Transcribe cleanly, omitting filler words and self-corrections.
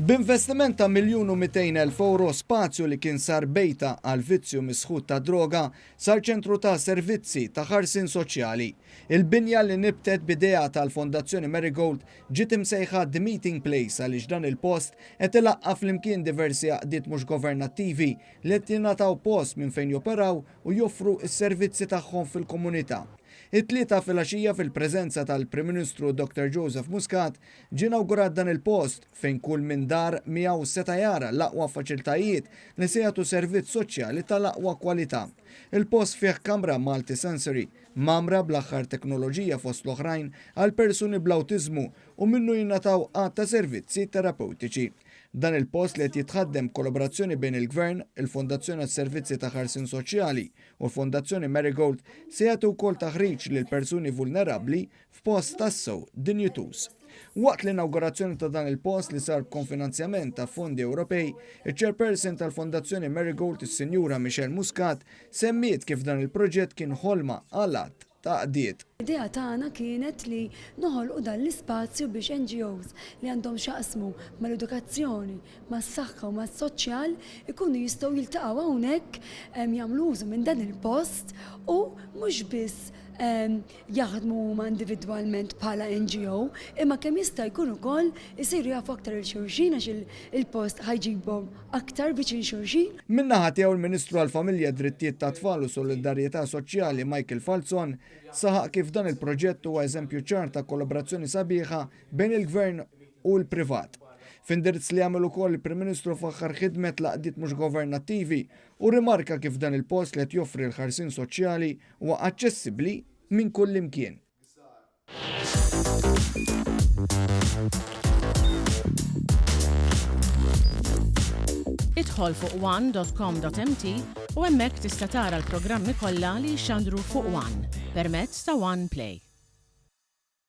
B'investiment ta' 1,200,000 ewro, spazju li kien sar bejta għall-vizzju misħut tad-droga sar ċentru ta' servizzi ta' ħarsien soċjali. Il-binja li nibtet b'idea tal-Fondazzjoni Marigold ġiet imsejħa The Meeting Place għaliex dan il-post qed ilaqqa' flimkien diversi għaqdiet mhux governattivi li qed jingħataw post minn fejn joperaw u joffru s-servizzi tagħhom fil-komunità. It-Tlieta filgħaxija fil-preżenza tal-Prim Ministru Dr Joseph Muscat Ġie inawgurat dan il-post fejn kull min dar miegħu seta' jara l-aqwa faċiltajiet li se jagħtu servizz soċjali tal-aqwa kwalità. Il-post fih kamra multi-sensory, mgħammra bl-aħħar teknoloġija fost l-oħrajn għal persuni bl-awtiżmu u minnu jingħataw għadd ta' servizzi terapewtiċi. Dan il-post li qed jitħaddem b'kollaborazzjoni bejn il-Gvern, il-Fondazzjoni għas-Servizzi ta' Ħarsien Soċjali u l-Fondazzjoni Marigold se jagħti wkoll taħriġ lil persuni vulnerabbli f'post tassew dinjituż. Waqt l-inawgurazzjoni ta' dan il-post li sar b'konfinanzjament ta' fondi Ewropej, iċ-Chairperson tal-Fondazzjoni Marigold is-Sinjura Michelle Muscat semmiet kif dan il-proġett kien ħolma għal għadd ta' għaqdiet. L-idea tagħna kienet li noħolqu dan l-ispazju biex NGOs li għandhom x'jaqsmu mal-edukazzjoni, mas-saħħa u mas-soċjal ikunu jistgħu jiltaqgħu hawnhekk, jagħmlu użu minn dan il-post u mhux biss jaħdmu huma individwalment bħala NGO, imma kemm jista' jkun ukoll isiru jafu aktar 'il xulxin għax il-post ħa jġibhom aktar viċin xulxin. Min-naħa tiegħu l-Ministru għall-Familja, Drittijiet tat-Tfal u Solidarjetà Soċjali Michael Falzon saħaq kif dan il-proġett huwa eżempju ċar ta' kollaborazzjoni sabiħa bejn il-Gvern u l-privat. F'indirizz li għamel ukoll il-Prim Ministru faħħar ħidmet l-għaqdiet mhux governattivi u rrimarka kif dan il-post li qed joffri l-ħarsien soċjali huwa aċċessibbli minn kullimkien. Idħol fuq one.com.mt u hemmhekk tista' tara l-programmi kollha li jixxandru fuq One permezz ta' One Play.